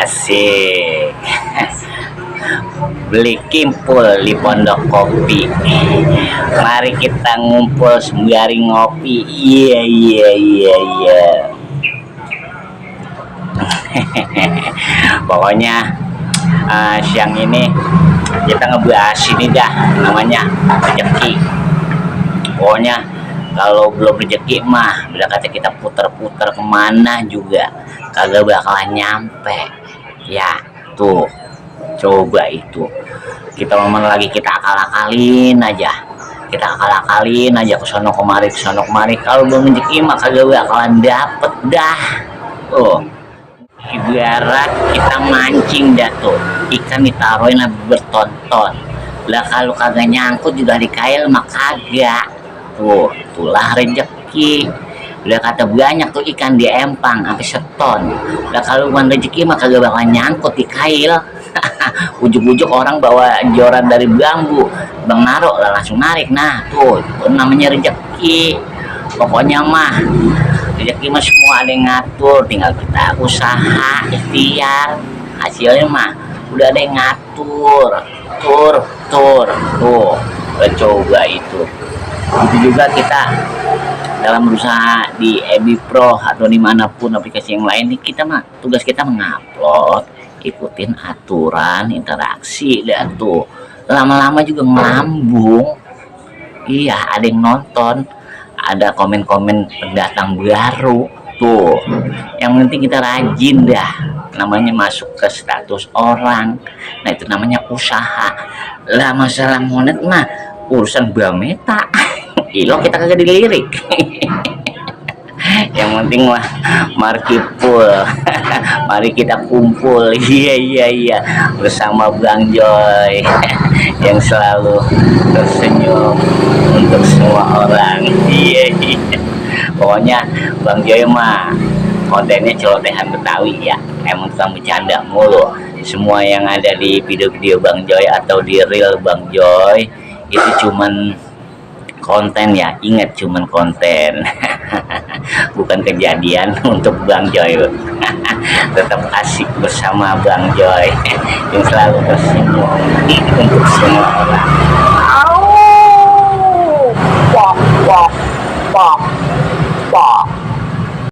Asik. Beli kimpul di Pondok Kopi. Mari kita ngumpul sembari ngopi. Iya iya iya iya. Pokoknya siang ini kita ngebahas ini dah, namanya rezeki. Pokoknya kalau belum rezeki mah udah kata kita puter-puter kemana juga kagak bakalan nyampe ya. Tuh coba itu kita ngomong lagi, kita akal-akalin aja, ke sono kemari. Kalau belum rezeki mah kagak bakalan dapet dah. Oh, ibarat kita mancing dah tuh, ikan ditaruhin bertonton lah, kalau kagak nyangkut juga di kail mah kagak. Tuh itulah rezeki. Udah kata banyak tuh ikan di empang sampai seton lah, kalau bukan rezeki mah kagak bakal nyangkut di kail. Ujuk-ujuk orang bawa joran dari bambu, bang naruh lah langsung narik. Nah tuh itu namanya rezeki. Pokoknya mah rezeki mah semua ada yang ngatur, tinggal kita usaha ikhtiar, hasilnya mah udah ada yang ngatur. Tuh coba itu juga kita dalam berusaha di EB Pro atau dimanapun aplikasi yang lain, kita mah tugas kita mengupload, ikutin aturan interaksi, dan tuh lama-lama juga melambung. Iya, ada yang nonton, ada komen-komen pendatang baru. Tuh yang penting kita rajin dah, namanya masuk ke status orang. Nah itu namanya usaha lah. Masalah monet mah urusan bameta. Ilo kita kagak dilirik. Yang penting mah mari kita kumpul. Iya bersama Bang Joy yang selalu tersenyum untuk semua orang. Iya pokoknya Bang Joy mah kontennya celotehan Betawi ya, emang tukang bercanda mulu. Semua yang ada di video-video Bang Joy atau di reel Bang Joy itu cuman konten ya, ingat cuman konten. Bukan kejadian untuk Bang Joy. Tetap asik bersama Bang Joy yang selalu tersenyum untuk semua orang.